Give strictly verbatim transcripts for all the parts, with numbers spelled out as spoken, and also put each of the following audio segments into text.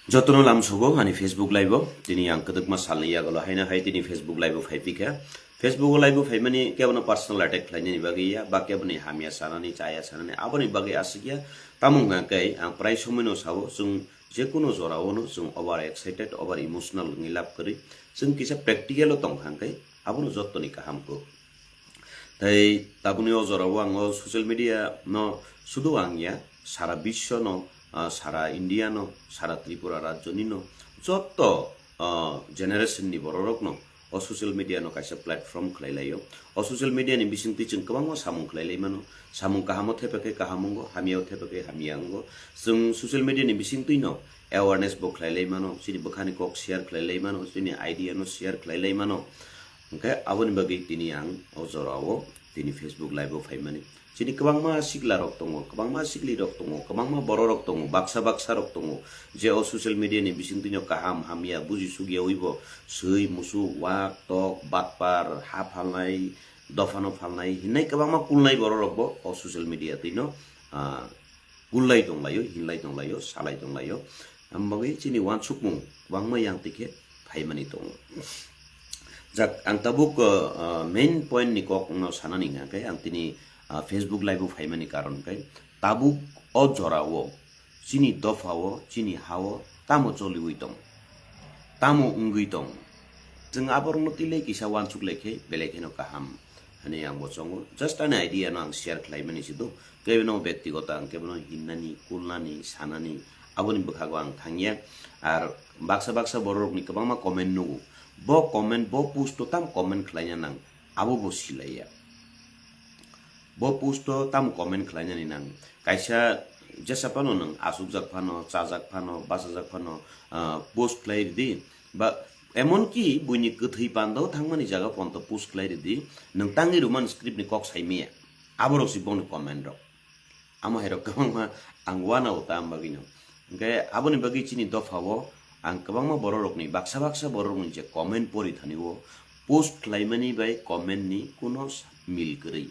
Jotono lamsogo ani Facebook live o. Tini ang kwdwkma salni yagulo haino hai tini Facebook live o phaiphikha. Facebook o live o phaimani kebono personal attack khlainani bagwi ya, ba keboni hamya sanani, chaya sanani, aboni bagwi aswk ya. Tamo wngkha khe ang prai somoino sao, chwng jekunu jorao no chwng over excited, over emotional wngwi lab kwrwi. Chwng kisa practical o tongkha hwnkhe abono jottoni kaham kuk. Tei tabukni o jorao ang o social media no sudu ang ya, sara biswo no, ah, sara India no, sara Tripura rajyo ni no, jotto, ah, generation ni borok rok no o social media no kaisa platform khlai lai o. O social media ni bisingtwi chwng kwbangma samung khlai lai mano, samung kaham o thepa khe kaham wngo, hamya o thepa khe hamya wngo. Chwng social media ni bisingtwi no awareness bo khlai lai mano, chini bwkhani kok share khlai lai mano, chini idea no share khlai lai mano. Hwnkhe aboni bagwi tini ang o jorao tini Facebook live o phaimani. Chini kwbangma sikla rok tongo, kwbangma sikli rok tongo, kwbangma borok rok tongo, baksa baksa rok tongo, je o social media ni bisingtwi no kaham hamya buji sukya wi bo swi musuk wak tok batpar ha phalnai, dophano phalnai hinnai kwbangma kulnai borok rok bo o social media twi no, ah, kullai tonglaio, hinlai tonglaio, salai tonglaio. Ang bagwi chini uansukmung kwbangma yang twi khe phaimani tongo. Jak, ang tabuk, uh, uh, main point ni kok no sanani hwnkha khe ang tini, uh, Facebook live o phaimani karon khe tabuk o jora o chini dopha o, chini ha o tamo choliwi tong, tamo wngwi tong. Chwng aborokno twi lai kisa uansuk lai khe belai kheno kaham hwnwi ang bo chongo. Just ani idea no ang share khlaimani se do. Kebono bektigoto ang kebono hinnani, kulnani, sanani, aboni bwkhago ang thangya. Ar baksa baksa bororokni kwbangma comment nugo. Bo comment, bo post o tam comment khlaina nang, abo bo silaiya. Bo post o tam comment khlainani nang. Kaisa jesa phano nwng achukjak phano, chajak phano, bachajak phano, ah, post khlai ridi. Ba emonki buini kwthwi pandao thangmani jaga ponto post khlai ridi. Nwng tangwi rwmani script ni kok saimaya. Aborok si boni comment rok. Amo hai rok kwbangma ang uanao ta bagwi no. Hwnkhe aboni bagwi chini dopha o ang kwbangma bororokni, baksa baksa bororokni je comment pori thani o post khlaimani bai comment ni kuno mil kwrwi.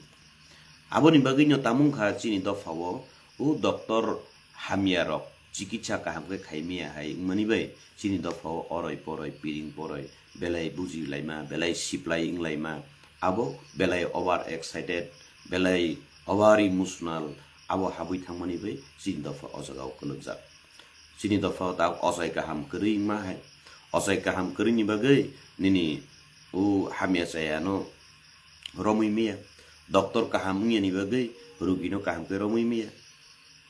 Aboni bagwi no tamo wngkha chini dopha o, o doctor hamya rok chikitsa kaham khe khaimaya hai wngmani bai chini dopha o oroi poroi, piring poroi, belai buji laima, belai siplai wng laima, abo belai over excited, belai over emotional, abo habwi thangmani bai chini dopha o jaga o kwlwkjak. Chini dopha o ta ochai kaham kwrwi wngma hai. Ochai kaham kwrwini bagwi nini o hamya chaya no romwi maya. Doctor kaham wngya ni bagwi rugi no kaham khe romwi maya.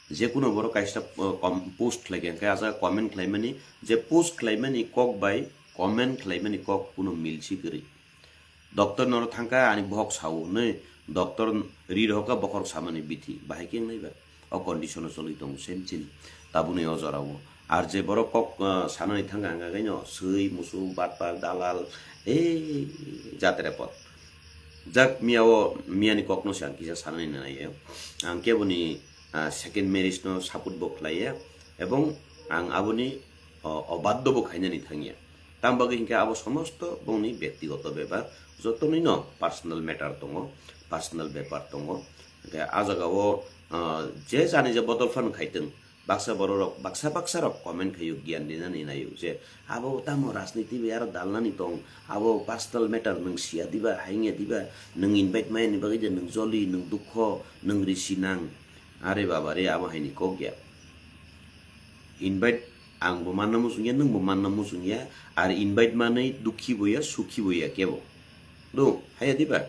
Jekuno borok kaisa, uh, com-, post khlai khe, hwnkhe ah jaga comment khlaimani, je post khlaimani kok bai comment khlaimani kok kuno mil si kwrwi. Doctor noro thangkha ani bohok sao hwnwi, doctor ri rohorkha bokhorok samani bithi, bahai khe wngnai ba? O condition o choli tongo same chini tabukni o jora o. Ar je borok kok, uh, sanani thangkha hwnkha khe no swi, musuk, batpar, dalal, ei jatre pot. Jak miya o, miyani kokno se ang kisa sanani nanai o. Ang keboni, ah, second marriage no support bo khlai ya, ebong ang aboni, o, obaddo bo khainani thangya. Tam bagwi hinkhe abo somosto bongni bektigoto bepar, jotonino personal matter tongo, personal bepar tongo. Hinkhe ah jaga o, ah, je jani je bodol phano khaitwng, baksa bororok, baksa baksa rok comment khaio, giyan rinani naio je abo tamo rajniti bai aro dalnani tong, abo personal matter nwng siya diba, haingya diba, nwng invite maya ni bagwi je nwng joli, nwng dukho, nwng risi nang. Are baba re, abo haini kok ya. Invite ang bo manna muchung ya, nwng bo manna muchung ya, ar invite manwi dukhi bo ya, sukhi bo ya kebo. Do, haya diba?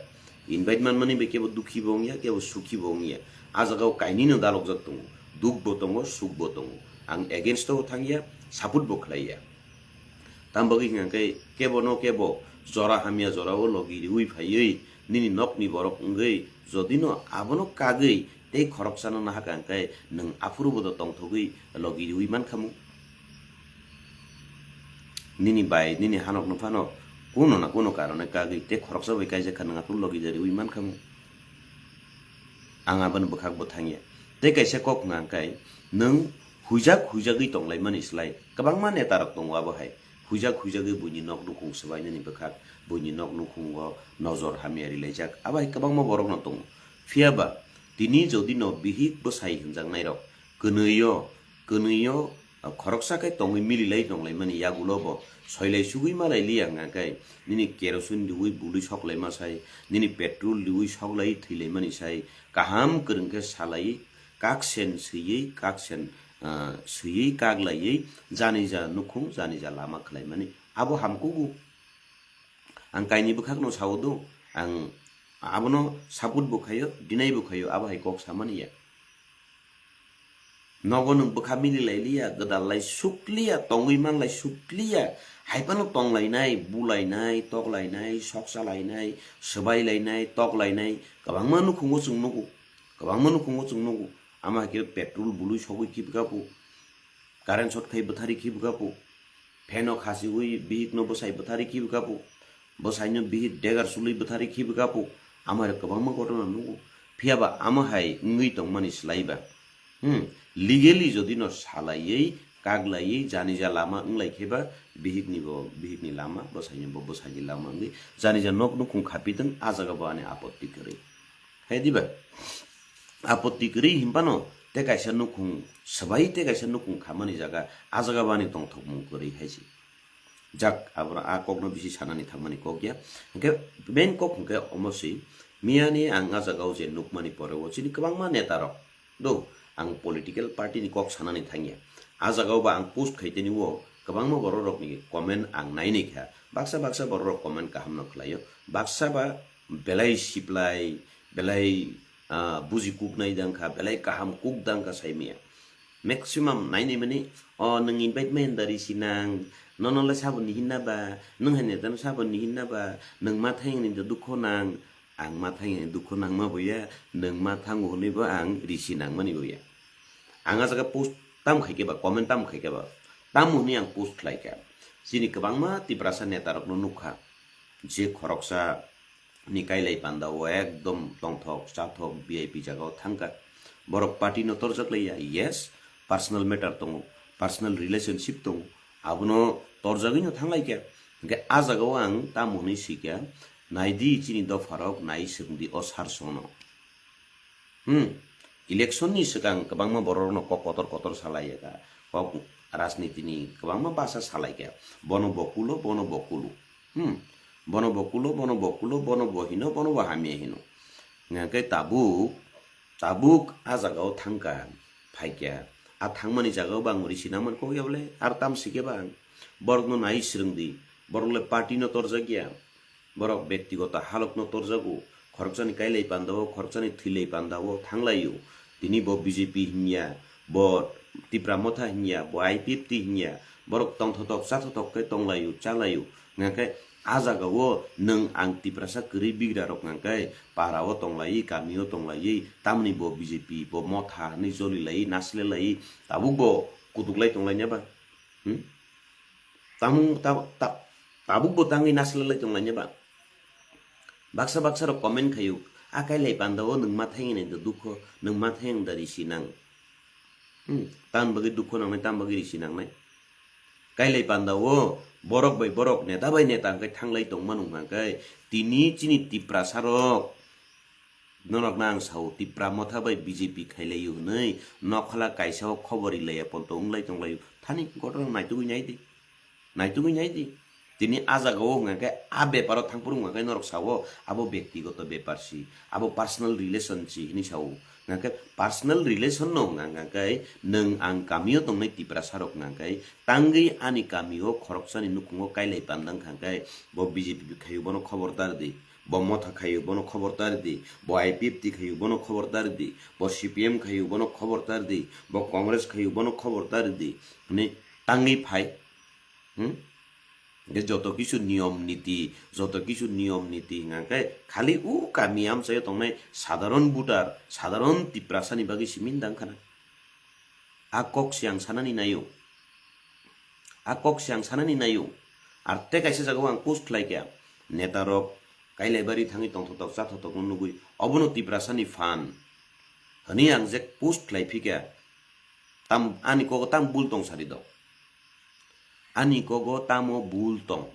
Invite manmani bai kebo dukhi bo wngya, kebo sukhi bo wngya. Ah jaga o kainwi no dalokjak tongo. Duk bo tongo, suk bo tongo. Ang against o thangya, support bo khlaiya. Tam bagwi hwnkha khe kebo no kebo jora hamya jora o logi riwi phaiwi nini nokni borok wngwi jodi no abono kagwi tei khoroksano nahaka hwnkhe nwng aphuru bodo tongthogwi logi riwi mankhamu. Nini bai, nini hanok no phano kuno na kuno karone kagwi tei khoroksa bai kaijak kha nwng aphuru logi riwi mankhamu. Ang aboni bwkhak bo thangya. Tei kaisa kok hwnka hwnkhe nwng huijak huijagwi tonglaimani slai kwbangma neta rok tongo abo hai. Huijak huijagwi buini nok nukhung swbainani bwkhak, buini nok nukhungo nojor hamya rilaijak, abo hai kwbangma borokno tongo. Phiya ba tini jodi no bihik bwsai hwnjaknairok kwnwi-o, kwnwi-o Khoroksa khe tongwi mililai tonglaimani yagulo bo soilai sugwi malai liya hwnkha khe nini kerosene riwi bului soklaima sai, nini petrol riwi soklai thwilaimani sai, kaham kwrwng khe salai kaksen swiwi kaksen, ah, swiwi kaklaiwi janija nukhung janija lama khlaimani abo hamkugo. Ang kaini bwkhakno sao do, ang abono support bo khaio, deny bo khaio, abo hai kok samani ya. Nogo nwng bwkha mililai liya, gwdal lai suk liya, tongwi man lai suk liya, hai phano tonglainai, bulainai, toklainai, soksa lainai, swbai lainai, toklainai, kwbangma nukhungo chwng nugo, kwbangma nukhungo chwng nugo. Ama hai khe petrol bului sogwi khibwkha phu, current short khai bwthari khibwkha phu, fan o khasiwi bihik no bwsai bwthari khibwkha phu, bwsai no bihik degar sului bwthari khibwkha phu, ama hai kwbangma ghotona nugo. Phiya ba ama hai wngwi tongmani slai ba, hmm, legally jodi no salaiwi, kaklaiwi, janija lama wnglai khe ba bihik ni bo bihik ni lama, bwsai ni bo bwsai ni lama wngwi janija nok nukhung khapi thwng, a jaga bo ani apotti kwrwi. Hai di ba? Apotti kwrwi hinphano tei kaisa nukhung swbai tei kaisa nukhung khamani jaga, a jaga bo ani tongthokmung kwrwi hai se. Jak, aboro a kokno bisi sanani thangmani kok ya. Hwnkhe main kok hwnkhe omo se, miyani ang a jaga o je nukmani pore o chini kwbangma neta rok do, ang political party ni kok sanani thangya. A jaga o ba ang post khai tini o kwbangma borok rokni comment ang nainai kha. Baksa baksa borok rok comment kaham no khlaio. Baksa ba belai siplai, belai, ah, buji kuk nai dang kha, belai kaham kuk dang kha sai maya. Maximum nainai mani, "O nwng invite mai da risi nang, nono le sabo ni hinna ba, nwng hai neta no sabo ni hinna ba, nwng ma thang ni da dukho nang." Ang ma thang ni dukho nangma bo ya, nwng ma thango hwnwi bo ang risi nangmani bo ya. Ang a jaga post tam khai khe ba, comment tam khai khe ba, tam hwnwi ang post khlai kha. Chini kwbangma Tiprasa neta rok no nukha, je khoroksa ni kailai panda o ekdom tongthok chathok V I P jaga o thangkha. Borok party no torjak lai ya, yes, personal matter tongo, personal relationship tongo, abono torjagwi no thanglai kha. Hwnkhe a jaga o ang tamo hwnwi swi kha, nai di chini dopha rok, nai swng di o sar song no. Hmm. Election ni swkang kwbangma borok rokno kok kotor kotor salai ya kha. Kok rajniti ni kwbangma basa salai kha. Bono bo kulo, bono bo kulo. Hmm. Bono bo kulo, bono bo kulo, bono bo hino, bono bo hamya hino. Hwnkhe tabuk, tabuk a jaga o thangkha, phaikha. A thangmani jaga o bang risi nangmani kok ya bole, ar tam sikhe bang. Borokno nai swrwng di. Borok le party no torjak ya. Borok bektigoto halokno torjago, khoroksani kailai pandao, khoroksani thwilai pandao thanglaio. Tini bo B J P hinya, bo Tipra Motha hinya, bo I P F T hinya, borok tongthotok chathotok khe tonglaio, chalaio. Hwnkhe a jagao nwng ang Tiprasa kwrwi bigrarok hwnkhe parao tonglaiwi, kamio tonglaiwi, tamni bo B J P, bo Motha hwnwi jolilaiwi, nasilelaiwi, tabuk bo kutuklai tonglaina ba? Hmm? Tamung ta-, ta-, tabuk bo tangwi nasilelai tonglaina ba? Baksa baksa rok comment khaio, "A kailai pandao nwng ma thangwi nai da dukho, nwng ma thangwi da risi nang." Hmm, tam bagwi dukho nangnai, tam bagwi risi nangnai. Kailai pandao borok bai borok, neta bai neta hwnkhe thanglai tongmano hwnkhe tini chini Tiprasa rok Norokno ang sao, Tipra Motha bai B J P khailaio hwnwi nokhola kaisa o khobor rilaiya polto wnglai tonglaio. Thani ghotona naitugwi nai di. Naitugwi nai di. Tini a jagao hwnkha khe a beparo thangphuru hwnkha khe norok sao, abo bektigoto bepar si, abo personal relation si hwnwi sao. Hwnkha khe personal relation no hwnkha khe nwng ang kamio tongnai Tiprasa rok hwnkha khe tangwi ani kamio khoroksani nukhungo kailai pandang kha khe bo B J P khaio bono khobor tar di. Bo Motha khaio, bono khobor ta ridi. Bo I P F T khaio, bono khobor ta ridi. Bo C P M khaio, bono khobor ta ridi. Bo Congress khaio, bono khobor ta ridi. Hwnwi tangwi phai. Hmm? Hwnkhe joto kisu niyom niti, joto kisu niyom niti hwnkha khe khali o kami amchaio tongnai sadharon voter, sadharon Tiprasani bagwi simi wng tang khana. A kok se ang sanani naio. A kok se ang sanani naio. Ar tei kaisa jagao ang post khlai kha. Neta rok kailai bari thangwi tongthotok chathotok no nugwi obono Tiprasani phan hwnwi ang je post khlai phi kha. Tam, ani kogo tam bul tong sari do. Ani kogo tamo bul tong.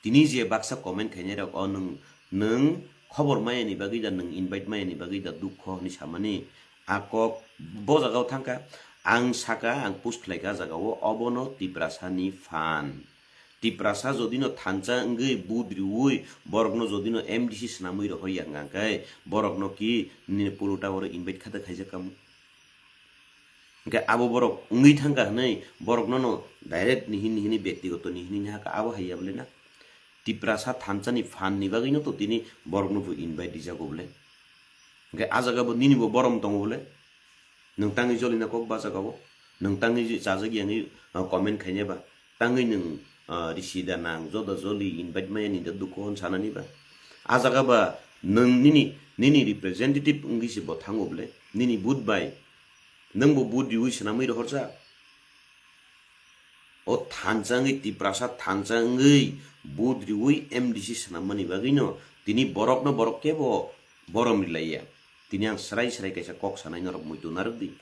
Tini je baksa comment khainai rok, o nwng, nwng khobor maya ni bagwi da, nwng invite maya ni bagwi da dukho hwnwi samani, a kok bo jagao thangkha. Ang saka, ang post khlaikha ah jagao, obono Tiprasani phan. Tiprasa jodino thansa wngwi vote riwi borokno jodino M D C swnamwi rohorya hwnkha khe borokno ki nini polota oro invite khata khaijak kamo? Hwnkhe abo borok wngwi thangkha hwnwi borokno no direct nihini nihini byaktigoto nihini nihaka abo haiya bole na? Tiprasa thansani phan ni bagwino to tini borokno bo invite rijago bole. Hwnkhe ah jagao bo nini bo borom tongo bole. Nwng tangwi jolina kok ba jagao, nwng tangwi je chajak yangwi, ah, comment khainai ba, tangwi nwng, ah, risi da nang joda joli invite maya ni da dukho hwn sanani ba. Ah jaga ba nwng nini, nini representative wngwi se bo thango bole, nini vote bai, nwng bo vote riwi swnamwi rohorjak. O thansa wngwi Tiprasa thansa wngwi vote riwi M D C swnammani bagwino tini borokno borok kebo borom rilaiya. Tini ang srai srai kaisa kok sanai norok muitu narwk di.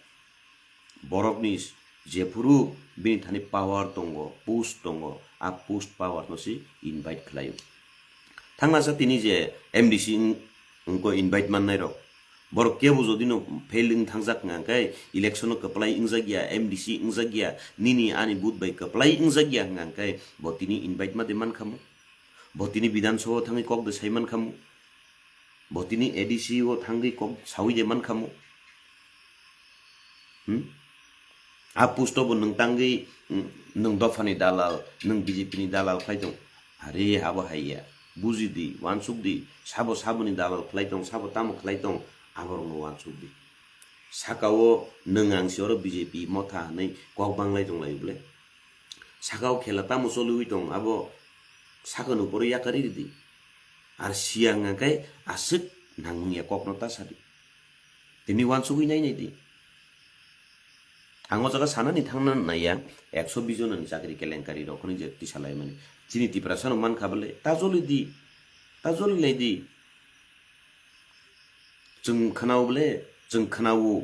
Borokni jephuru bini thani power tongo, post tongo, a post power no se invite khlaio. Thangna sa tini je M D C wng-, wngko invite mannai rok, borok kebo jodi no fail wng thangjak hwnka hwnkhe, election no kwplai wngjak ya, M D C wngjak ya, nini ani vote bai kwplai wngjak ya hwnka hwnkhe, bo tini invite ma de mankhamu? Bo tini Bidhan Sabha o thangwi kok de sai mankhamu? Bo tini A D C o thangwi kok sawi de mankhamu? Hmm? A post o bo nwng tangwi, mm, nwng dophani dalal, nwng B J P ni dalal khlai tong. Are abo hai ya. Buji di, uansuk di, sabo saboni dalal khlai tong, sabo tamo khlai tong, aborokno uansuk di. Saka o nwng ang si oro B J P motha hwnwi kok banglai tong lai bole. Saka o khela tamo choliwi tong, abo sakani upor o yakarwi ridi. Ar siya hwnka khe aswk nangmung ya kokno ta sadi. Tini uansugwi nainai di. Ang o jaga sanani thangna naiya, ekso bis jonani chakri kelenkari rok hwnwi je tisa laimani. Chini Tiprasa no mankha bole, ta joli di, ta joli lai di. Chwng khwnao bole, chwng khwnao.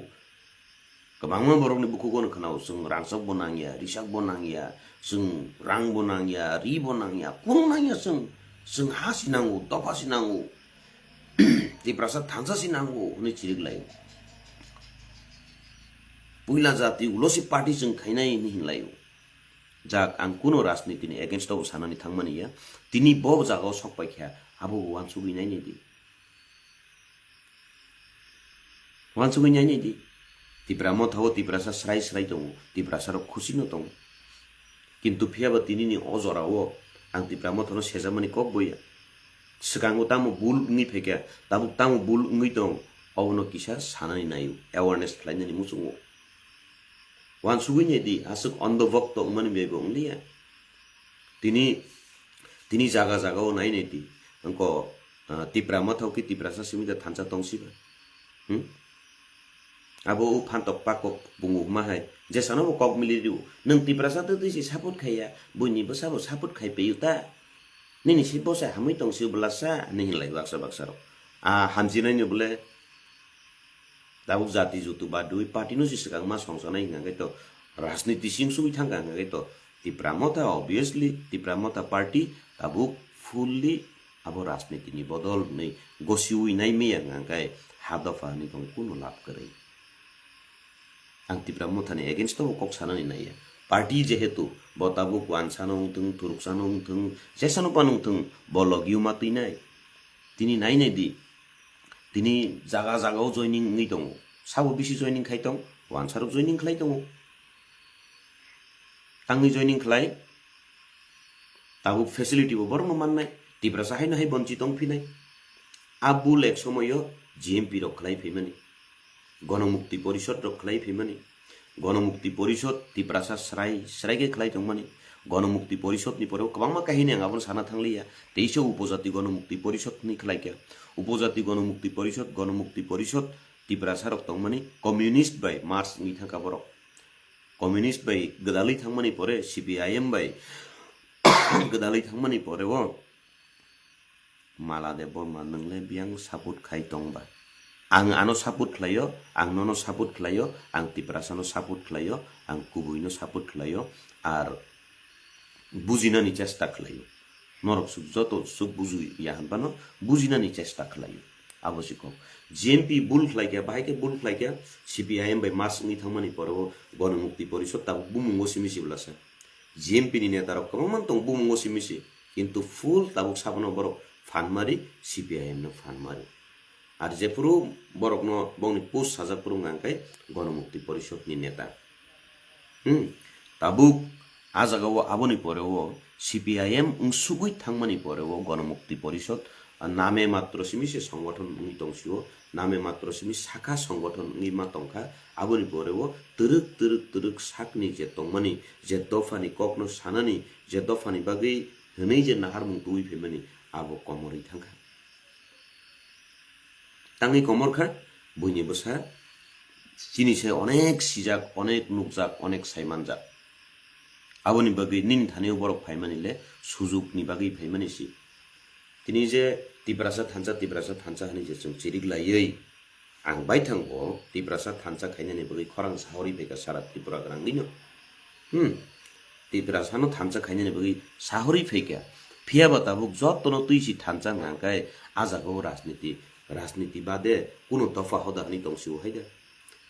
Kwbangma borokni bukhugo no khwnao, chwng rangchak bo nangya, risak bo nangya, chwng rang bo nangya, ri bo nangya, kunu nangya chwng. Chwng ha si nango, dopha si nango, Tiprasa thansa si nango hwnwi chirik laio. Puila jati ulo si party chwng khainai hwnwi hinlaio. Jak ang kuno rajniti ni against o sanani thangmani ya, tini bo jagao sok paikha, abo bo uansugwi nainai di. Uansugwi nainai di. Tipra motha o Tiprasa srai srai tongo, Tiprasa rok khusi no tongo. Kintu phiya ba tini ni o jora o ang Tipra motha no sejamani kok boya. Swkango tamo bul wngwi phaikha, tabuk tamo bul wngwi tong, obono kisa sanani naio, awareness khlainani muchungo. Uansugwi nai di, aswk ondho bhokto wngmani bebo wngliya. Tini, tini jaga jaga o nai nai di. Wngkha, ah, Tipra motha o khe Tiprasa simi da thansa tong siba. Hmm? Abo o phantok pakok bungo huma hai. Jesano bo kok mili rio. Nwng Tiprasa twi twi se support khaiya, buini bwsa bo support khai paio ta. Nini se bwsa hamwi tong sio bwlasa, hinwi hinlai baksa baksa rok. A hamjinai ni bole. Tabuk jati jutu badwi party no se swkang ma songsanai hwnka khe to rajniti sing sugwi thangkha hwnka khe to Tipra motha, obviously Tipra motha party tabuk fully abo rajniti ni bodol hwnwi gosiwi nai maya hwnka khe ha dopha hwnwi tong kuno lab kwrwi. Ang Tipra motha ni against o bo kok sanani naiya. Party jehetu bo tabuk wansano wngthung, thuruksano wngthung, jesano pano wngthung, bo logi o ma twinai. Tini nai nai di. Tini jaga jaga o joining wngwi tongo. Sabo bisi joining khai tong, wansarok joining khlai tongo. Tangwi joining khlai, tabuk facility bo borokno mannai, Tiprasa haino hai bonchi tong phinai. A bul ek somoyo G M P rok khlai phaimani, Gonomukti Porishod rok khlai phaimani, Gonomukti Porishod Tiprasa srai srai khe khlai tongmani, Gonomukti Porishod ni pore kwbangma kahini ang abono sana thangliya, teisa Upojati Gonomukti Porishod hwnwi khlai kha, Upojati Gonomukti Porishod, Gonomukti Porishod Tiprasa rok tongmani communist bai merge wngwi thangkha borok. Communist bai gwdalwi thangmani pore, C P I M bai gwdalwi thangmani pore o Mala Debbarma nwng le biyang support khai tong ba? Ang ano support khlaio, ang nono support khlaio, ang Tiprasa no support khlaio, ang kubui no support khlaio, ar bujinani chesta khlaio. Norok suk joto suk bujui ya hwnbano bujinani chesta khlaio. Abo si kok. G M P bul khlai kha, bahai khe bul khlai kha, C P I M bai mas wngwi thangmani pore o Ganamukti Porishod tabuk bumungo simi si bwlasa. G M P ni neta rok kwbangma tong bumungo simi si, kintu full tabuk sabono borok phan mari, C P I M no phan mari. Ar jephuru borokno bongni post sajak phuru hwnka hwnkhe Ganamukti Porishod ni neta. Hmm. Tabuk a jaga o aboni pore o C P I M wngsugwi thangmani pore o Ganamukti Porishod, ah, name matro simi se songgothon wngwi tong sio, name matro simi sakha songgothon wngwi ma tongkha. Aboni pore o twrwk twrwk twrwk sakni je tongmani, je dophani kokno sanani, je dophani bagwi hwnwi je naharmung twiwi phaimani, abo komorwi thangkha. Tangwi komor kha, buini bwsa chini se onek sijak, onek nukjak, onek saimanjak. Aboni bagwi nini thani o borok phaimani le sujukni bagwi phaimani si. Tini je Tiprasa thansa, Tiprasa thansa hwnwi je chwng chirik laiwi, ang baithang bo Tiprasa thansa khainani bagwi khorang sahori phaikha sara Tripura gwnangwino. Hmm. Tiprasano thansa khainani bagwi sahori phaikha. Phiya ba tabuk jotono twi si thansa hwnka hwnkhe a jaga o rajniti, rajniti bade kuno dopha hoda hwnwi tong sio hai da.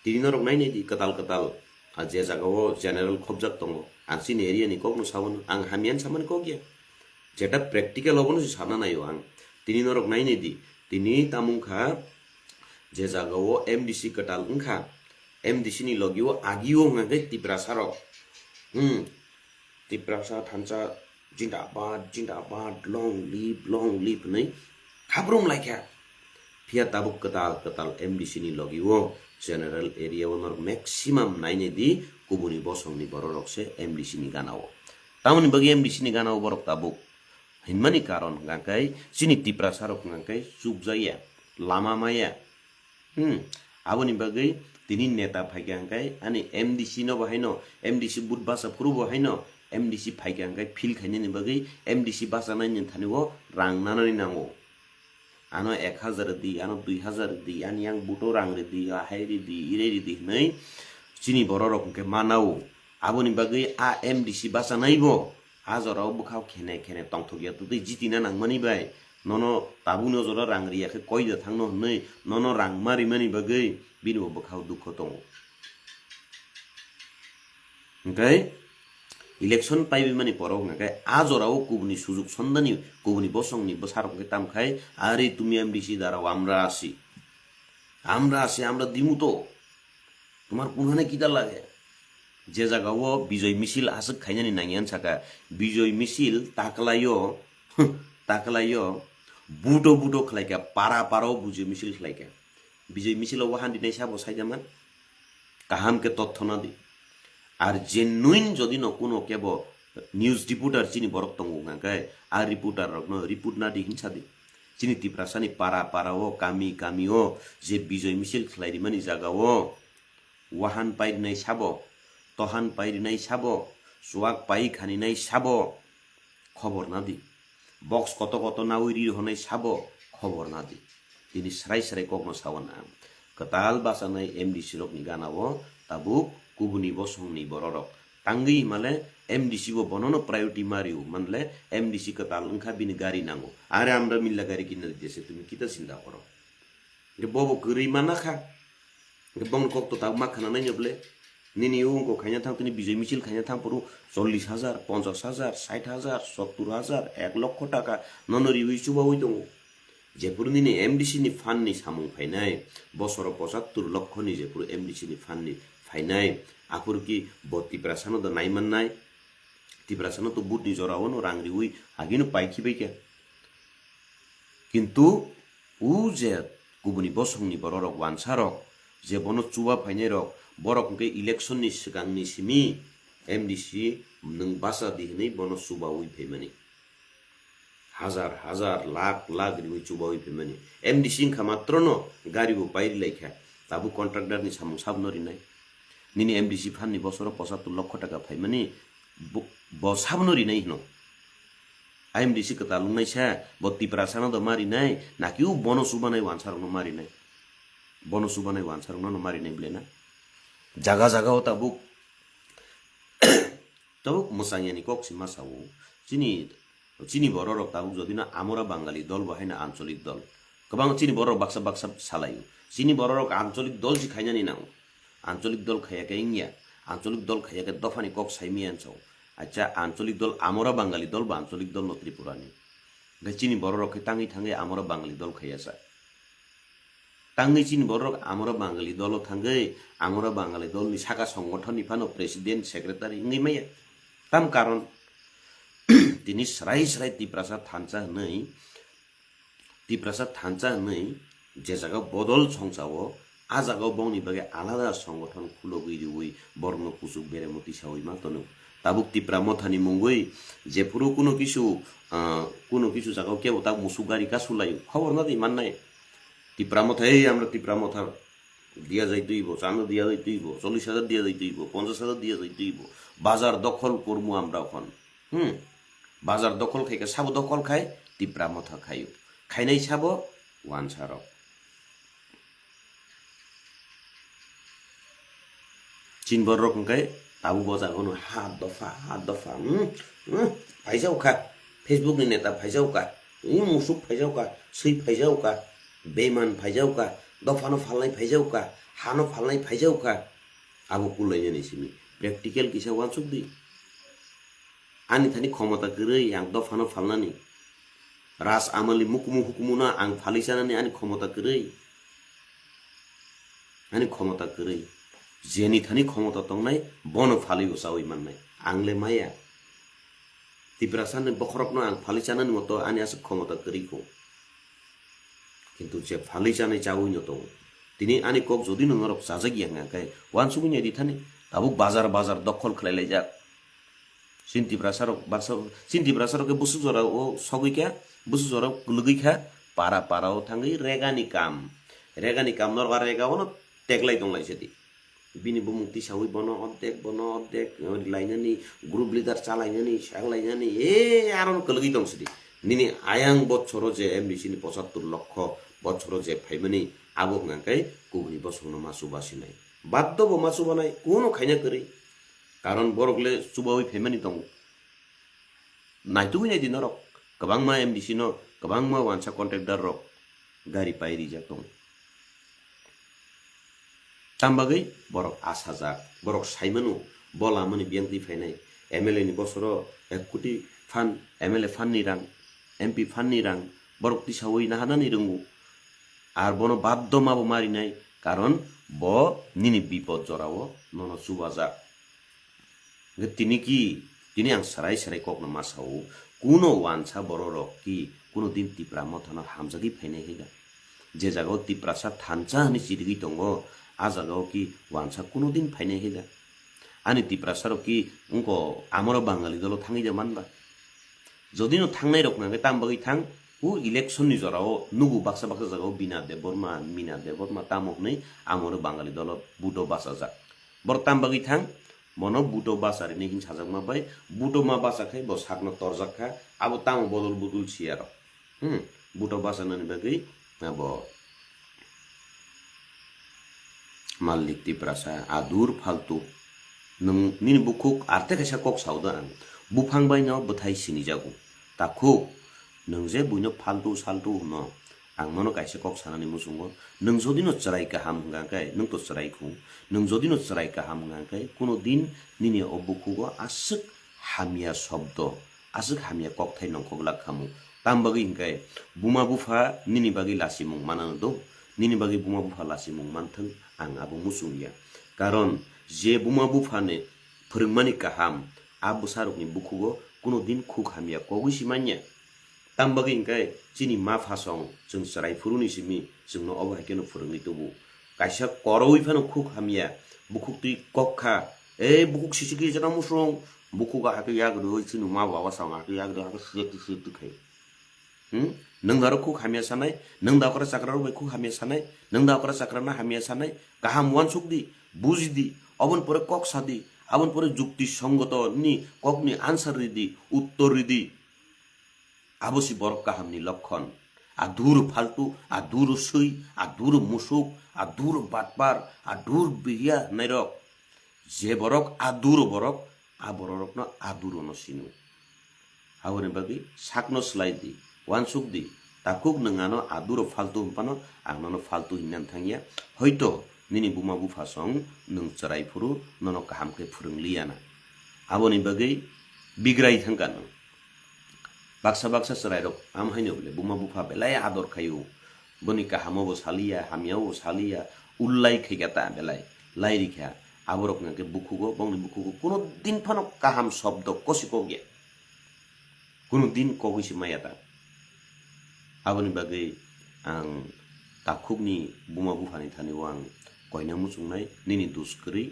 Tini norok nainai di kwtal kwtal, a je jaga o general khobjak tongo. Ang chini area ni kokno sabono, ang hamya hinwi samani kok ya. Jeta practical obono se sana naio ang. Tini norok nainai di. Tini tamung kha je jaga o M D C kwtal wngkha. M D C ni logi o agi o hwnka khe Tiprasa rok. Hmm. Tiprasa thansa jindabad, jindabad, long live, long live hwnwi khabrum laikha. Phiya tabuk kwtal kwtal M D C ni logi o general area o norok maximum nainai di kubuni bosong ni borok rok se M D C ni gana o. Tamoni bagwi M D C ni gana o borok tabuk hinmani karon hwnka khe chini Tiprasa rok hwnka khe chukjaya, lama maya. Hmm, aboni bagwi tini neta phaikha hwnka khe ani M D C no bo haino, M D C but basa phuru bo haino, M D C phaikha hwnka khe feel khainani bagwi M D C basa naini thani o rang nanani nango. Ano ek hajar di, ano dui hajar di, ani yang buto rang ridi, ahai ridi, irai ridi hwnwi chini borok rok hwnkhe manao. Aboni bagwi a M D C bachanai bo a jorao bwkhao khene khene tongthokya twtwi jitina nangmani bai nono tabukni o jora rang riya khe koi da thangno hwnwi nono rang ma rimani bagwi bini bo bwkhao dukho tongo. Hwnkhe election paiwi mani poro hwnkhe a jorao kubuni sujuk sondani kubuni bosongni bwsarok hwnkhe tamkhai, "Are tumi M D C darao, amra asi, amra asi, amra dimu to, tomar kunhane kita lage?" Je jagao Bijoy misil aswk khainani nangya saka, Bijoy misil taklaio, taklaio, buto buto khlaikha, para parao Bijoy misil khlaikha. Bijoy misilo wahan dinai sabo saida man. Kaham khe totthona di. Ar genuine jodi no kuno kebo news reporter chini borok tongo hwnkha khe, a reporter rokno report na di hinsa di. Chini Tiprasani para para o, kami kami o je Bijoy misil khlai rimani jaga o wahan pai rinai sabo, tohan pai rinai sabo, chuak pai khaninai sabo, khobor na di. Box koto koto nawi ri honai sabo khobor na di. Tini srai srai kokno sawan ang. Kwtal bachanai M D C rokni gana o tabuk kubuni bosongni bororok tangwi himale M D C bo bonono priority ma rio manle M D C kwtal wngkha bini gari nango. Are amra milla gari kinna dite se tumi kita sinda koro. Hwnkhe bobo kwrwi mana kha. Hwnkhe bongni kok to tabuk ma khana nai nyoble. Nini o wngkok khaina thang tini Bijoy misil khaina thang phuru chollish hajar, ponchash hajar, sait hajar, sottur hajar, ek lokho taka nono riwi chubawi tongo. Jephuru nini M D C ni fund ni samung phainai, bosoro pochattur lokho ni jephuru M D C ni fund ni phainai, aphuru ki bo Tiprasano do nai mannai? Tiprasano to vote ni jora o no rang riwi agino pai khibai khe. Kintu o je kubuni bosongni bororok wansarok je bono chuba phainairok, borok hwnkhe election ni swkangni simi M D C nwng bacha di hwnwi bono chubawi phaimani. Hajar hajar, lakh lakh riwi chubawi phaimani. M D C wngkha matrono gari bo pai ri lai kha, tabuk contractor ni samung sabno rinai. Nini M D C fund ni bosoro pochattur lokho taka phaimani, bo, bo sabno rinai hino. I M D C kwtal wngnaisa, bo Tiprasano do ma rinai, naki o bono chubanai wansarokno ma rinai? Bono chubanai wansarokno no ma rinai ble na? Jaga jaga o tabuk, tabuk mwchang yani kok si ma sao. Chini, chini bororok tabuk jodi no amora Bangali dol bo haino ancholik dol. Kwbang chini borok baksa baksa salaio. Chini borok ancholik dol si khainani nango. Ancholik dol khaiya khe wngya. Ancholik dol khaiya khe dophani kok saimaya anchao. Acha, ancholik dol amora Bangali dol ba ancholik dol no Tripura ni. Hwnkhe chini borok khe tangwi thangwi amora Bangali dol khaiya sa. Tangwi chini borok amora Bangali dolo thangwi amora Bangali dol ni saka songothon ni phano president secretary wngwi maya. Tam karon tini srai srai Tiprasa thansa hwnwi Tiprasa thansa hwnwi je jaga bodol songchao, a jaga bongni bagwi alada songothon khulogwi riwi borokno kuchuk beremo tisawi ma tono. Tabuk Tipra Mothani mungwi jephuru kuno kisu, ah, kuno kisu jaga kebo tak musuk gari kasu laio, khobor nadi mannai. Tipra Motha, ei amra Tipra Motha diya jai tuibo, chano diya jai tuibo, chollish hajar diya jai tuibo, ponchash hajar diya jai tuibo, bazar dokhol kormo amra okhon. Hmm. Bazar dokhol khai khe sabo dokhol khai, Tipra Motha khaio. Khainai sabo wansa rok. Chin borok hwnkhe tabuk bo jaga no ha dopha, ha dopha, hmm, hmm, phaijao kha. Facebook ni neta phaijao kha. Hmm, musuk phaijao kha, swi phaijao kha, beman phaijao kha, dophano phalnai phaijao kha, hano phalnai phaijao kha. Abo kulainani simi. Practical kisa wansuk di. Ani thani khomota kwrwi ang dophano phalnani. Ras amalni mukumu hukumu no ang phalwi chanani ani khomota kwrwi. Ani khomota kwrwi. Jeni thani khomota tongnai, bono phalwi uchawi mannai. Ang le maya. Tiprasa ni bokhorok no ang phalwi chanani moto ani aswk khomota kwrwi kho. Kintu je phalwi chanai chawi no tongo. Tini ani kok jodi no norok chajak ya hwnka khe, wansugwi nai di thani. Tabuk bazar bazar dokhol khlai laijak. Chin Tiprasa rok baksa, Chin Tiprasa rok khe busuk jora o sogwi kha, busuk jora o kwlwgwi kha, para para o thangwi regani kam. Regani kam norok a rega o no teklai tong lai se di. Bini bumung tisawi bono ordek, bono ordek, eh, lainani, group leader chalainani, sak lainani, eh, aro no kwlwgwi tong sidi. Nini ayang bochoro je M D C ni pochattor lokho bochoro je phaimani, abo hwnka khe kubuni bosongno ma chubasinai. Baddo bo ma chubanai, kuno khaina kwrwi. Karon borok le chubawi phaimani tongo. Naitugwi nai di norok, kwbangma M D C no, kwbangma wansa contractor rok gari pai rijak tongo. Tam bagwi borok asajak, borok saimano, bo lamani biyang twi phainai, M L A ni bosoro ek koti fund, M L A fund ni rang, M P fund ni rang, borok tisawi nahanani rwngo. Ar bono baddo ma bo marinai, karon bo nini bipod jorao nono chubajak. Hwnkhe tini ki, tini ang serai serai kokno ma sao, kuno wansa borok rok ki kuno din Tipra Mothano hamjagwi phainai hwnkha? Je jagao Tiprasa thansa hwnwi chirigwi tongo, a jagao ki wansa kuno din phainai hwnkha? Ani Tiprasa rok ki wngko amoro Bangali dolo thangwi de manba? Jodi no thangnai rok hwnkhe tam bagwi thang, o election ni jorao nugo baksa baksa jagao Bina Debbarma, Mina Debbarma tamo hwnwi amoro Bangali dolo buto bachajak. Borok tam bagwi thang, bono buto bacharini hin sajakma bai, buto ma bacha khai bo sakno torjak kha, abo tamo bodol budul siya rok. Hmm, buto bachanani bagwi abo Malik Tiprasa, adur faltu. Nwng nini bukhuk arte kaisa kok sao da ang. Buphang bai no bwthai sinijago. Takhuk, nwng je buino faltu saltu hwno, ang nono kaisa kok sanani muchungo. Nwng jodi no chwrai kaham hwnkha khe, nwng to chwrai khu. Nwng jodi no chwrai kaham hwnkha khe, kuno din nini o bukhugo aswk hamya shobdo, aswk hamya kokthai nongkhok lak khamu. Tam bagwi hwnkhe buma bupha nini bagwi lachimung manano do, nini bagwi buma bupha lachimung manthwng, ang abo muchung ya. Karon je buma buphani phwrwngmani kaham, a bwsarokni bukhugo kuno din khuk hamya kogwi si manya. Tam bagwi hwnkhe chini ma phasong chwng chwrai phuruni simi chwngno obo hai kheno phwrwngwi tubu. Kaisa koroui phano khuk hamya, bukhuk twi kok kha, "Ei bukhuk sisi khe jana musung, bukhuk hakhe yak rwui chini ma baba song hakhe yak rwui hakhe siyek twi siyek twi khai." Hmm? Nwng daro khuk hamya sanai, nwng da okra chakra rok bai khuk hamya sanai, nwng da okra chakra na hamya sanai, kaham wansuk di, buji di, oboni pore kok sa di, aboni pore jukti songoto ni kok ni answer ri di, uttor ri di. Abo si borok kaham ni lokkon. Adur faltu, adur sui, adur musuk, adur batpar, adur biya hwnai rok. Je borok adur borok, a borok rokno adur ono sino. Aboni bagwi sakno slai di, wansuk di, Takhuk nwng ano aduro faltu hwnphano ang nono faltu hinna thangya. Hoito nini buma bupha song nwng chwrai phuru nono kaham khe phwrwng liya na. Aboni bagwi bigrai thangkha nwng. Baksa baksa chwrairok am haino bole buma bupha belai ador khaio. Boni kahamo bo saliya, hamyao bo saliya, ullai khaikha ta belai. Lairikha aborok hwnkhe bukhugo, bongni bukhugo kuno din phano kaham shobdo kosi kok ya. Kuno din kogwi se maya ta. Aboni bagwi ang takhukni buma buphani thani o ang koina muchungnai, nini dus kwrwi.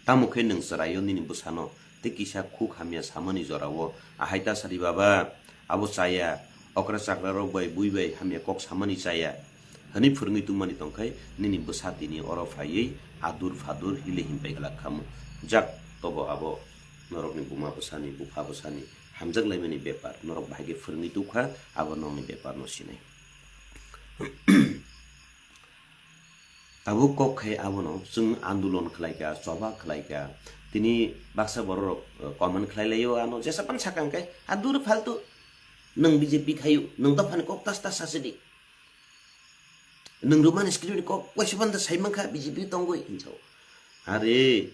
Tamo khe nwng chwraio nini bwsano tei kisa khuk hamya samani jorao ahai ta sadi, "Baba, abo chaya, okra chakra rok bai bui bai hamya kok samani chaya," hwnwi phwrwngwi tongmani tongkhai nini bwsa tini oro phaiwi adur phadur hili hinpai glak khamu. Jak tobo abo norokni buma bwsani, bupha bwsani hamjak laimani bepar, norok bahai khe phwrwngwi tukha, abo nokni bepar no sinai. Tabuk kok khai abono chwng andolon khlaikha, choba khlaikha. Tini baksa bororok, eh, comment khlai laio ano, jesa pan sakang khe, "Adur faltu, nwng B J P khayu, nwng dophani kok tas tas sasidi. Nwng Roman script ni kok waisa panda sai mankha B J P tongwi," hinjao. Are,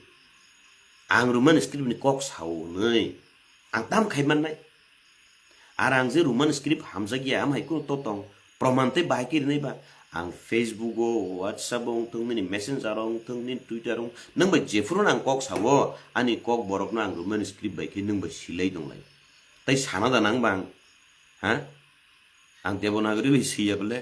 ang Roman script ni kok sao hwnwi, ang tam khai mannai. Ar ang je Roman script hamjakya, am hai kunu to tong, proman tei bahai khe rinai ba? Ang Facebook o, WhatsApp o wngthung, nini Messenger o wngthung, nini Twitter o wng-, nwng bai jephuru no ang kok sao, ani kok borok no ang Roman script bai khe nwng bai silai tonglai. Tai sana da nang bang, ha? Ang Devanagari bai siya bole.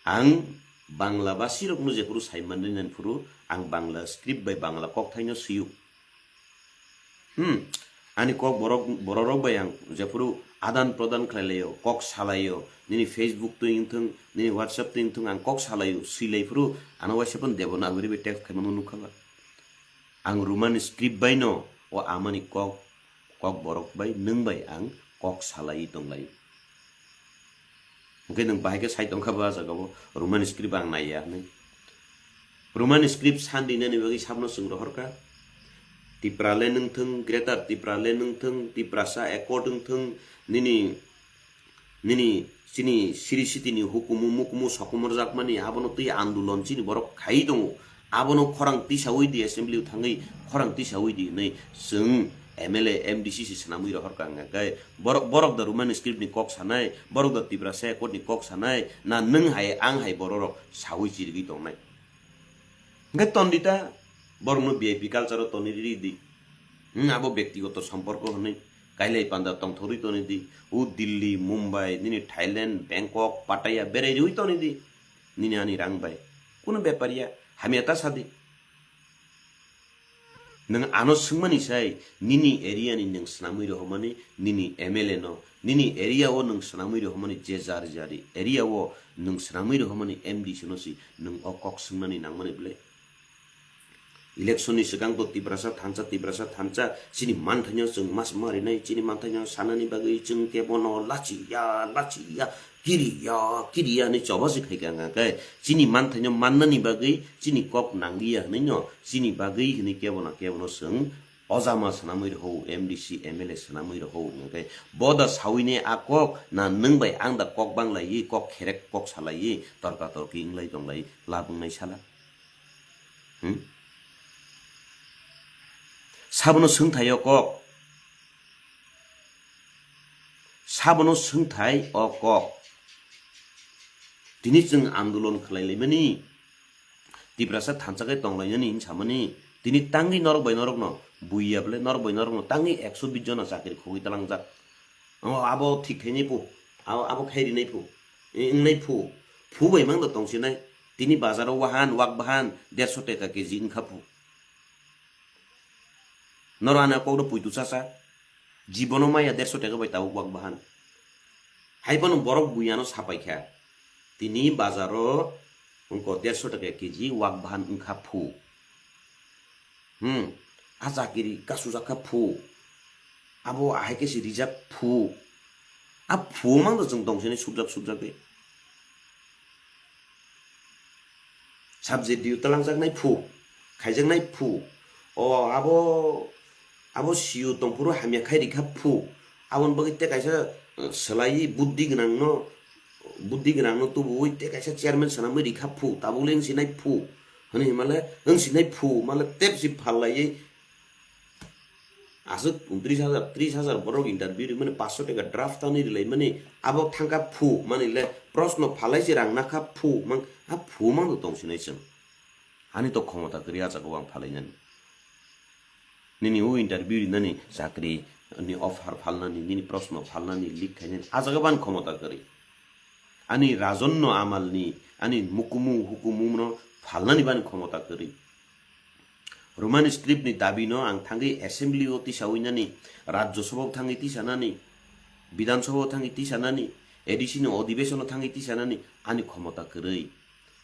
Ang Bangla basi rok no jephuru sai manri nan phuru, ang Bangla script bai Bangla kok thai no siyo. Hmm. Ani kok borok, bororok bai ang jephuru adan prodan khlai laio, kok salaio, nini Facebook twi wngthung, nini WhatsApp twi wngthung, ang kok salaio, swilai phuru ano waisa pon Devanagari bai text khaimano nukha ba. Ang Roman script bai no o amani kok, kok borok bai, nwng bai ang kok salai tonglai. Hwnkhe nwng bahai khe sai tongkha ba jaga o Roman script ang naiya hwnwi. Roman script sandi nani bagwi sabno chwng rohorkha. Tipra le nwngthung, Greater Tipra le nwngthung, Tiprasa Accord wngthung, nini, nini chini siri sitini hukumu mukumu sokomorjakmani abono twi andolon chini borok khai tongo. Abono khorang tisaui di, assembly o thangwi khorang tisaui di hwnwi chwng M L A, M D C se swnamwi rohorkha hwnkhe borok, borok da Roman script ni kok sanai, borok da Tiprasa Accord ni kok sanai, na nwng hai ang hai bororok saui chirigwi tongnai? Hwnkhe tondita, borokno V I P culture o tonwi riri di. Hmm, abo bektigoto somporko hwnwi kailai panda tongthorwi tonwi di. O Delhi, Mumbai, nini Thailand, Bangkok, Pattaya berai riui tonwi di. Nini ani rang bai. Kunu bepar ya, hamya ta sadi. Nwng ano swngmani sai, nini area ni nwng swnamwi rohormani, nini M L A no, nini area o nwng swnamwi rohormani, je jari jari area o nwng swnamwi rohormani M D C no si, nwng o kok swngmani nangmani bwle? Election ni swkang to Tiprasa thansa, Tiprasa thansa, chini manthaino chwng mas ma rinai, chini manthaino sanani bagwi chwng kebono lachiya, lachiya, kiriya, kiriya hinwi choba se khai kha, hwnkhe chini manthaino mannani bagwi chini kok nangliya hinwi no, chini bagwi hinwi kebono, kebono chwng ojama swnamwi rohou, M D C, M L A swnamwi rohou, hwnkhe bo da saui ne a kok na nwng bai ang da kok banglaiwi, kok kherek kok salaiwi, torka torki wnglai tonglai lab wngnai sala? Hmm? Sabono swngthai o kok. Sabono swngthai o kok. Tini chwng andolon khlai laimani, Tiprasa thansa khe tong lainani hinwi samani, tini tangwi norok bai norokno buiya bwle, norok bai norokno tangwi ekso bish jona chakri khogwi talangjak. O, abo thik khainai phu, abo, abo khai rinai phu, e, wngnai phu, phu bai mang da tongsinai. Tini bazaro wahan, wak bahan, derso teka keji wngkha phu. Noro ani kok do puitu chacha, jibono maya derso teka bai tabuk wak bahan. Hai phano borok bui ano sapai kha. Tini bazaro wngkha derso teka keji wak bahan wngkha phu. Hmm, a chakiri kasujak kha phu. Abo ahai khe se rijak phu. A phu mang do chwng tong sini subjak subjak de. Subject diu talangjaknai phu, khaijaknai phu. O abo, abo siu tongphuru hamya khai rikha phu. Aboni bagwi tei kaisa, eh, swlaiwi buddhi gwnangno Buddhi gwnangno tubuwi tei kaisa chairman swnamwi rikha phu, tabukle wng sinai phu. Hwnwi hinmale wng sinai phu, male tepsi phal laiwi aswk ungtris hajar, tris hajar borok interview rimani, paanch sho taka draft tangwi rilaimani, abo thangkha phu, manile proshno phalai se rang nakha phu, mang, a phu mangno tong sinai chwng. Ani to khomota kwrwi a jaga o ang phalainani. Nini o interview rinani, chakri ni offer phalnani, nini proshno phalnani, leak khainani, a jaga bo ani khomota kwrwi. Ani rajonno amalni, ani mukumu hukumumno phalnani bo ani khomota kwrwi. Roman script ni dabi no ang thangwi assembly o tisawi nani, Rajya Sabha o thangwi tisanani, Bidhan Sabha o thangwi tisanani, A D C ni odhibeson o thangwi tisanani ani khomota kwrwi.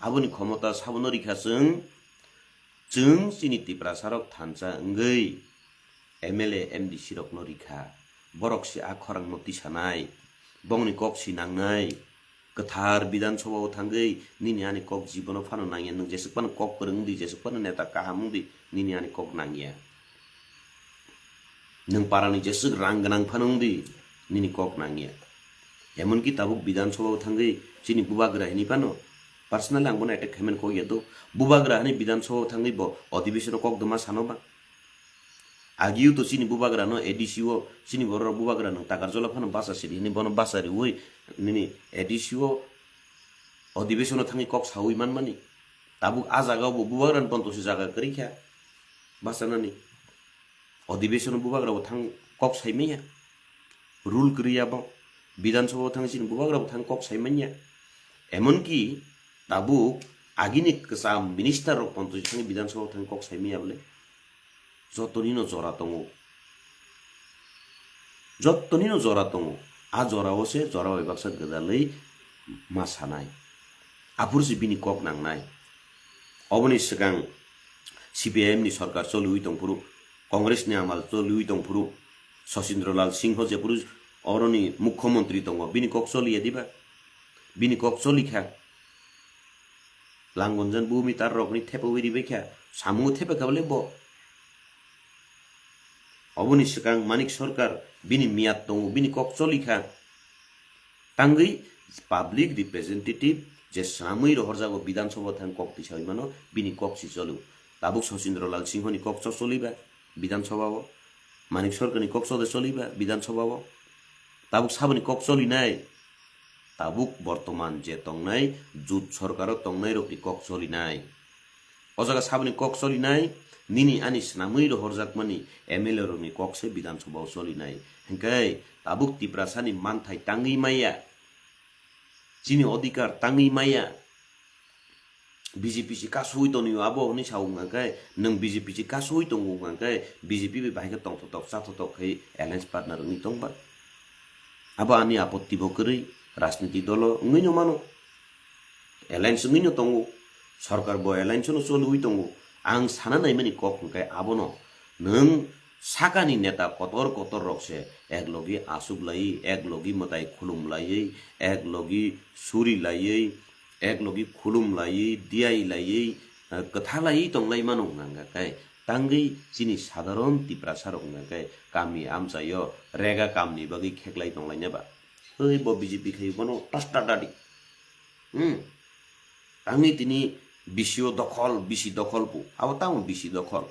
Aboni khomota sabono rikha chwng, chwng chini Tiprasa rok thansa wngwi M L A, M D C rokno rikha. Borok se a khorang no tisanai, bongni kok si nangnai. Kwthar Bidhan Sabha o thangwi nini ani kok jibono phano nangya, nwng jeswk phano kok kwrwng wngdi, jeswk phano neta kaham wngdi, nini ani kok nangya. Nwng parani jeswk rang gwnang phano wngdi, nini kok nangya. Emonki tabuk Bidhan Sabha o thangwi chini bubagra hini phano personally ang bono attack khaimani kok ya do. Bubagra hani Bidhan Sabha o thangwi bo odhibesono kok doma sano ba. Agiu to chini bubagra no A D C o, chini borok bubagra no Takarjola phano basa sidi hini bono basa riwi nini A D C o odhibesono thangwi kok sawi manmani. Tabuk a jaga o bo bubagra ni ponto se jaga kwrwi kha basa nani. Odhibesono bubagra bo thang kok sai manya. Rule kwrwi ya bo. Bidhan Sabha o thang chini bubagra bo thang kok sai manya. Emonki tabuk agini kwcham minister rok ponto se thang Bidhan Sabha o thang kok sai manya bole. Jotoni no jora tongo. Jotoni no jora tongo. A jora o se jora bai baksa gwdalwi ma sanai. Aphuru se bini kok nangnai. Oboni swkang C P I M ni sorkar choliwi tongphuru, Congress ni amal choliwi tongphuru, Sachindra Lal Singho jephuru oroni mukhyamantri tongo, bini kok choliya diba? Bini kok choli kha. Langonjan bumi tar rokni thepawi ribai kha, samungo thepa kha bole bo. Oboni swkang Manik Sarkar bini miyat tongo, bini kok choli kha. Tangwi public representative je swnamwi rohorjago Bidhan Sabha thang kok tisawi mano, bini kok si cholo. Tabuk Sachindra Lal Singho ni kok cho choliba Bidhan Sabha o, Manik Sarkar ni kok cho de choliba Bidhan Sabha o. Tabuk saboni kok cholinai, tabuk bortoman je tongnai jut sorkaro tongnai rokni kok cholinai. O jaga saboni kok cholinai, nini ani swnamwi rohorjakmani M L A rokni kok se Bidhan Sabha o cholinai. Hinkhe tabuk Tiprasani manthai tangwi maya, chini odhikar tangwi maya. B J P si kasui tonwi abo hwnwi sa wngkha khe, nwng B J P si kasui tongo wngkha khe, B J P bai bahai khe tongthotok chathotok khai alliance partner wngwi tongba. Abo ani apotti bo kwrwi, rajniti dolo wngwi no mano. Alliance wngwi no tongo, sorkar bo alliance no choliwi tongo. Ang sana naimani kok hwnkhe abono, nwng sakani neta kotor kotor rok se ek logi asuk lai, ek logi mwtai khulum lai, ek logi suri lai, ek logi khulum lai, diai lai, kwtha lai tong lai mano hwnkha khe, tangwi chini sadharon Tiprasa rok hwnkha khe kami amchaio rega kamni bagwi kheklai tong lai neba. Oi bo B J P khai bono tasta dadi. Hmm. Tangwi tini B C o dokhol, B C dokhol pu. Abo tamo B C dokhol.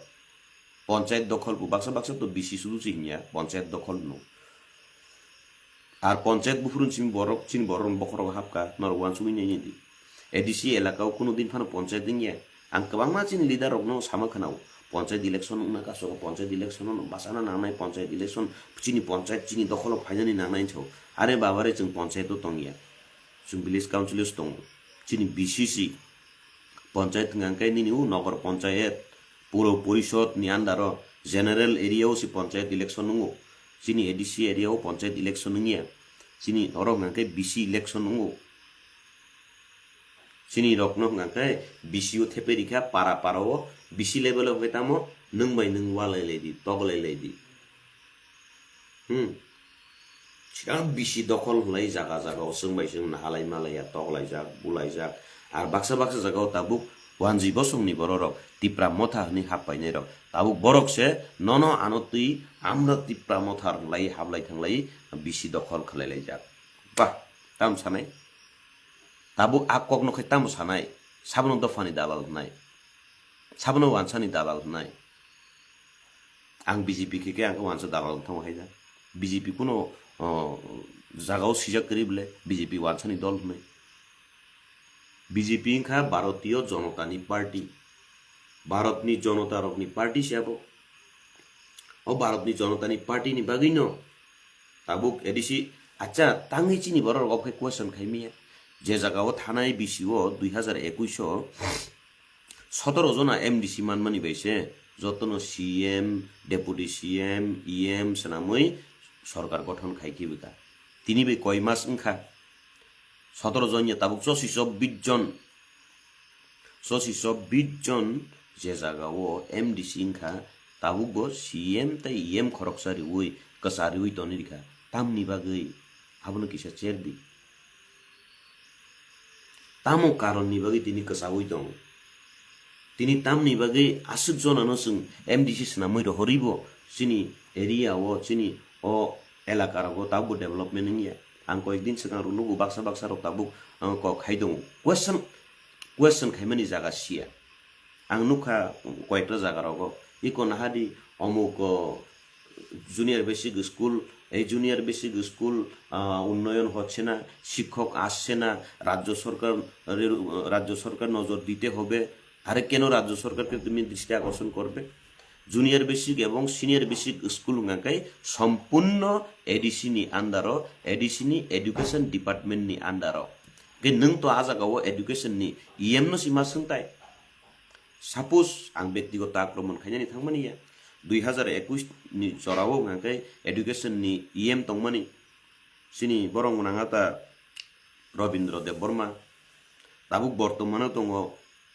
Ponchayat dokhol pu. Baksa baksa to B C sudu se hinya, ponchayat dokhol no. Ar ponchayat buphuru chini borok, chini borok bokhorok hapka, norok uansugwi nai di. A D C elaka o kuno din phano ponchayat wngya. Ang kwbangma chini leader rokno sama khwnao, ponchayat election wngna kaso, ponchayat election no bachana nangnai, ponchayat election chini ponchayat chini dokholo phainani nangnai hinwi sao. Are baba re, chwng ponchayat o tongya, chwng village council o se tongo, chini B C C ponchayat hwnkha khe nini o nogor ponchayat, puro porishod ni under o, general area o se ponchayat election wngo, chini A D C area o ponchayat election wngya, chini oro hwnkha khe B C election wngo. Chini rokno hwnkha khe B C o thepai rikha para para o, B C level o hwnkhe tamo nwng bai nwng walai lai di, tok lai lai di. Hmm. Chwng B C dokhol hwnlai jaga jaga o chwng bai chwng nahalai malaiya, tok laijak, bu laijak. Ar baksa baksa jaga o tabuk wanjwi bosongni borok rok Tipra Motha hwnwi hap painai rok. Tabuk borok se nono ano twi amra Tipra Motha hwnlai hap lai thanglai B C dokhol khlai laijak. Bah, tam sanai. Tabuk a kokno khai tamo sanai? Sabono dophani dalal hwnai, sabono wansani dalal hwnai. Ang B J P khe khe ang khe wansa dalal wng thango hai da. B J P kuno, o, jagao sijak kwrwi bwle B J P wansani dol hwnwi. B J P wngkha Bharatiyo Jonotani Party, Bharatni Jonota rokni party se abo. O Bharatni Jonotani Party ni bagwino tabuk A D C, acha, tangwi chini borok rok obo khe question khai miya. Je jagao thanai B C o dui hazar ekush o sotoro jona M D C manmani bai se jotono C M, Deputy C M, E M swnamwi sorkar gothon khai khibika. Tini bai koi mas wngkha? Sotoro jon ya tabuk chosi chobbish jon. Chosi chobbish jon je jagao M D C wngkha, tabukbo C M tei E M khoroksa riui, kwcha riui tonwi rikha. Tamni bagwi? Abono kisa cherdi. Tamo karonni bagwi tini kwchaui tongo? Tini tamni bagwi aswk jonano chwng M D C swnamwi rohoribo chini area o, chini o elaka rogo tabukbo development wngya? Ang koyek din swkang rw nugo baksa baksa rok tabuk, uh, kok khai tongo. Question, question khaimani jaga siya. Ang nukha koyekta jaga rogo, iko nahadi omuk, o, junior basic school, ei junior basic school, ah, unnoyon hocche na, shikhok asche na, rajyo sorkar, rajyo sorkar nojor dite hobe, আরে কেন রাজ্য সরকারকে তুমি দৃষ্টি আকর্ষণ করবে? Junior basic এবং senior basic school hwnka khe sompurno A D C ni under o, A D C ni education department ni under o. Khe nwng to a jaga o education ni E M no si ma swngtai? Suppose ang bektigoto akromon khainani thangmani ya, dui hazar ekush ni jorao hwnka khe education ni E M tongmani, chini borok mwnang ata Robindra Debbarma, tabuk bortomano tongo,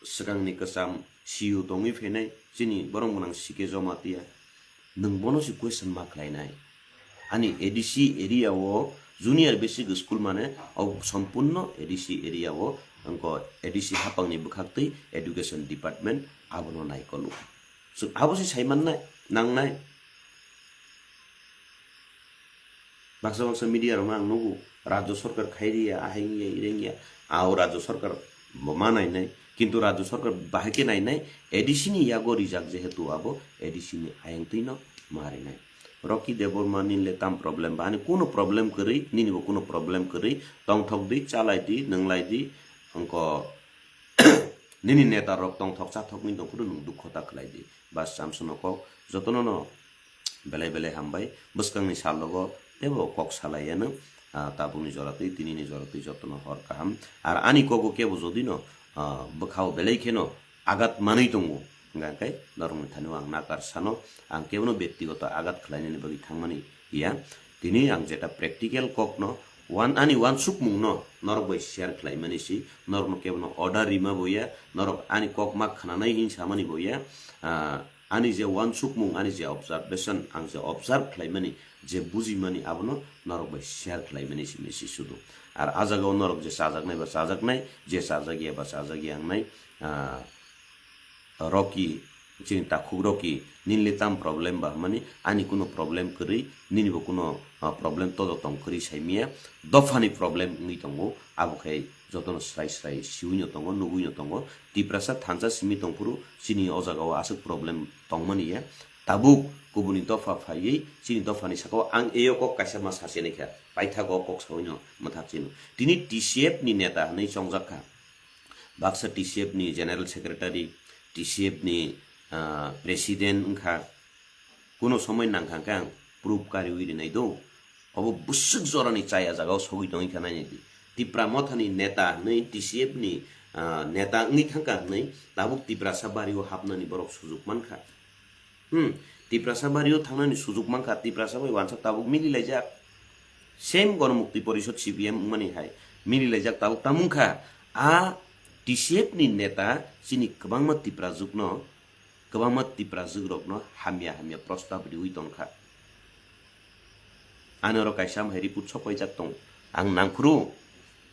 swkangni kwcham C E O tongwi phainai chini borok mwnang C K Jamatia. Nwng bono si question ma khlainai? Ani A D C area o junior basic school mane o sompurno A D C area o, angko A D C hapangni bwkhaktwi education department abono naikolu. So, abo se saimannai, nangnai. Baksa baksa media rokno ang nugo, rajyo sorkar khairiya, ahai wngya, irengya, ao rajyo sorkar bo ma nainai, kintu rajyo sorkar bahai khe nainai, A D C ni yago rijak jehetu abo A D C ni ayang twino ma rinai. Rocky Debbarma nini le tam problem ba, ani kuno problem kwrwi, nini bo kuno problem kwrwi, tongthok di, chalai di, nwnglai di, angko nini neta rok tongthok chathok ni tongphuru nwng dukho ta khlai di. Bas chamsono kok jotono no belai belai hambai, bwskangni salogo teibo kok salai yano, ah, tabukni joratwi, tinini joratwi jotono hor kaham. Ar ani kogo kebo jodi no, ah, bwkhao belai kheno agat manwi tongo, hwnka khe norokni thani o ang nakar sano, ang kebono bektigoto agat khlainani bagwi thangmani ya. Tini ang jeta practical kokno, wan-, ani wansukmungno norok bai share khlaimani si, norokno kebono order rima bo ya, norok ani kok ma khnanai hin samani bo ya, ah, ani je wansukmung, ani je observation, ang je observe khlaimani, je bujimani, abono norok bai share khlaimani simi si sudu. Ar a jagao norok je chajaknai ba chajaknai, je chajakya ba chajakya wngnai, ah, Rocky, chini takhuk Rocky, nini le tam problem ba? Hwnmani, ani kuno problem kwrwi, nini bo kuno, ah, problem todo tong kwrwi saimiya, dophani problem wngwi tongo, abo khai jotono srai srai siwino tongo, nugwino tongo. Tiprasa thansa simi tongphuru chini o jagao aswk problem tongmani ya. Tabuk kubuni dopha phaiwi chini dophani sakao ang eyo kok kaisa ma sasinai kha, paithago kok sawino mwthak chino. Tini T C F ni neta hwnwi chongjak kha. Baksa T C F ni General Secretary, T C F ni, ah, President wngkha, kuno somoi nangkha khe ang proof kariui rinai do. Obo bwswk jorani chaya jagao sogwi tongwi kha nainai di. Tipra Mothani neta hwnwi, T C F ni, ah, neta wngwi thangkha hwnwi tabuk Tiprasa bario hapnani borok sujuk mankha. Hmm, Tiprasa bario thangnani sujuk mankha, Tiprasa bai wansa tabuk mililaijak. Same Ganamukti Porishad C P M wngmani hai mililaijak tabuk tamungkha. A T C F ni neta chini kwbangma Tiprajwkno, kwbangma Tiprajwk rokno hamya hamya prostab riui tongkha. Ani oro kaisa amhai report sokpaijak tong. Ang nangphuru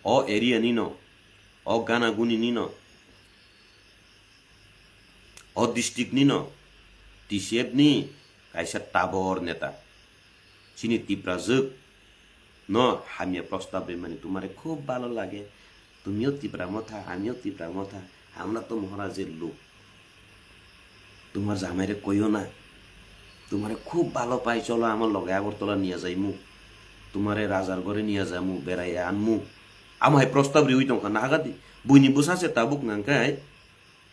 o area nino, o gana guni nino, o district nino T C F ni kaisa tabor neta. Chini Tiprajwk no hamya prostab rimani tumare khub bhalo lage. তুমিও তিপ্রা মথা, আমিও তিপ্রা মথা, আমরা তো মহারাজের লোক। তোমার জামাইরে কইও না, তোমারে খুব ভালো পাই, চলো আমার লগে আগরতলা নিয়া যাইমু, তোমারে রাজার ঘরে নিয়া যামু, বেড়াইয়া আনমু। Amo hai prostab riwi tongkha nahagadi. Buini bwsa se tabuk nangkhe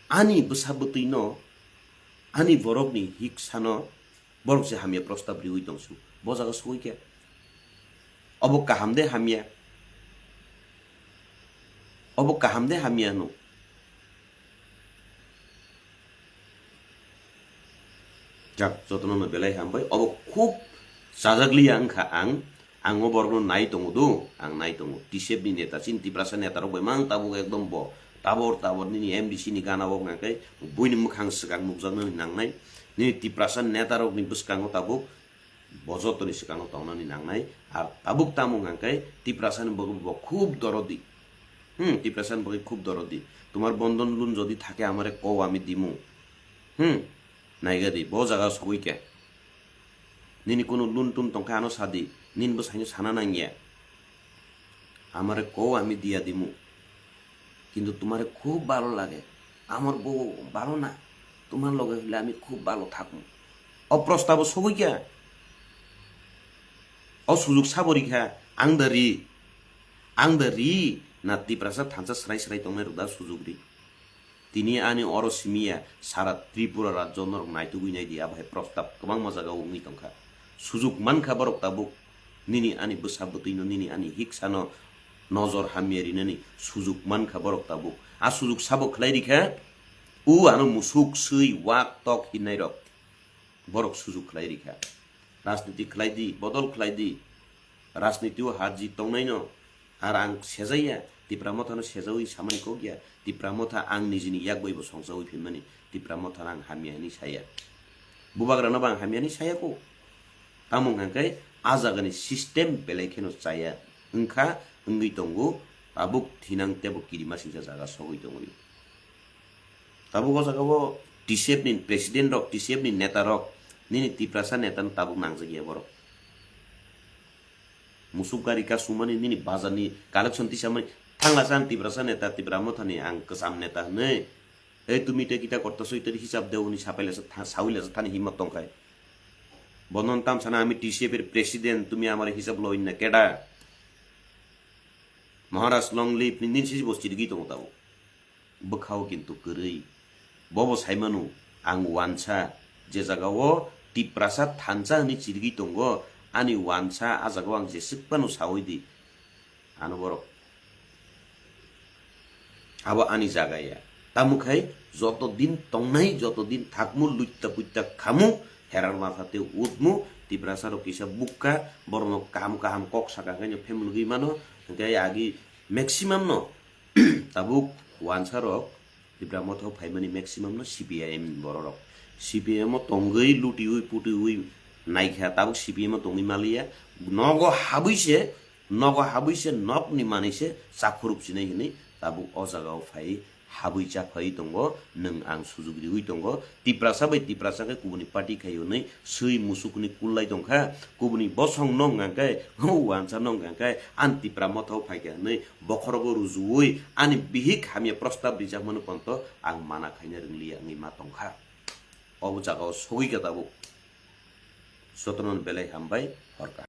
ani bwsa bwtwino, ani borokni hiksano borok se hamya prostab riwi tongsu. Bo jaga sogwi khe obo kaham de hamya? Obo kaham de hamya hwno? Jak, jotono no belai hambai. Obo khub chajak liya wngkha ang. Ang o borokno nai tongo do, ang nai tongo. T C F ni neta, chini Tiprasa neta rok bai mang tabuk ekdom bo. Tabor, tabor nini M D C ni gana o hwnkha khe buini mwkhang swkang nukjaknani nangnai. Nini Tiprasa neta rokni bwskango tabuk bo jotoni swkango tongnani nangnai. Ar tabuk tamo hwnkha khe Tiprasa ni bo, bo khub dorodi. Hmm, Tiprasa ni bagwi khub dorodi. তোমার বন্ধন লোন যদি থাকে আমারে কও, আমি দিমু। Hmm, naigadi, bo jaga sogwi khe. Nini kunu lun tun tongkha ano sadi, nini bwsaino sana nangya. আমারে কও, আমি দিয়া দিমু। কিন্তু তোমারে খুব ভালো লাগে। আমার বউ ভালো না, তোমার লগে হইলে আমি খুব ভালো থাকবো। O prostabo sogwi kha. O sujug sabo rikha, ang da ri. Ang da ri, na Tiprasa thansa srai srai tongnai rok da sujug ri. Tini ani oro simiya sara Tripura rajyo norok naitugwi naidi, abo hai prostab kwbangma jaga o wngwi tongkha. Sujug mankha borok tabuk, nini ani bwsa bwtwino, nini ani hiksano nojor hamya rinani sujug mankha borok tabuk. A sujug sabo khlai rikha, u ano musuk swi wak tok hinnairok borok sujug khlai rikha. Rajniti khlai di, bodol khlai di. Rajniti o haji tongnaino ar ang sejaya, Tipra Mothano sejawi samani kok ya, Tipra Motha ang nijini yak bai bo songchawi phinmani, Tipra Mothano ang hamya hinwi saya. Bubagrano bo ang hamya hinwi saya ko. Tamo hwnkha khe a jagani system belai kheno chaya wngkha, wngwi tongo, tabuk thinang tebo kirima singcha jaga sogwi tongwi. Tabuk o jaga o T C F ni president rok, T C F ni neta rok, nini Tiprasa neta no tabuk nangjak ya borok. Musuk gari ka sumani nini bazar ni collection tisamani thangla chan Tiprasa neta, Tipra Mothani ang kwcham neta hwnwi. Ei tumi te kita korta soi teri hisab deo hwnwi sapai lasa tha-, sawi lasa thani himma tongkhai. Bonon tam sana ami T C F er president, tumi amare hisab loinna keda? Maharaj long live ni nini sisi bo chirigwi tongo tabuk. Bwkhao kintu kwrwi. Bobo saimano, ang wansa, je jagao Tiprasa thansa hwnwi chirigwi tongo, ani wansa a jagao ang jeswk phano sawi di. Ano borok. Abo ani jaga ya. Tamo khai joto din tongnai, joto din thakmu, luitta puitta khamu, herar matha tei utmu, Tiprasa rok kisa bukka, borokno kaham kaham kok saka khaino family gwi mano, hwnkhe agi maximum no tabuk wansa rok Tipra Motha o phaimani maximum no C P I M ni borok rok. C P I M o tongwi lutiwi putiwi naikha, tabuk C P I M o tongwi maliya. Nogo habwi se, nogo habwi se, nokni manwi se chakhuruk sinai hinwi tabuk o jaga o phai habwi cha phai tongo, nwng ang sujug riwi tongo. Tiprasa bai Tiprasa khe kubuni party khai hwnwi swi musukni kullai tongkha, kubuni bosong no hwnkha khe, wansa no hwnkha khe, ang Tipra Motha o phaikha hwnwi bokhorogo rujuwi ani bihik hamya prostab rijak mano ponto ang mana khaina rwngliya wngwi ma tongkha. O jaga o sogwi kha tabuk. Jotono belai hambai, horkha.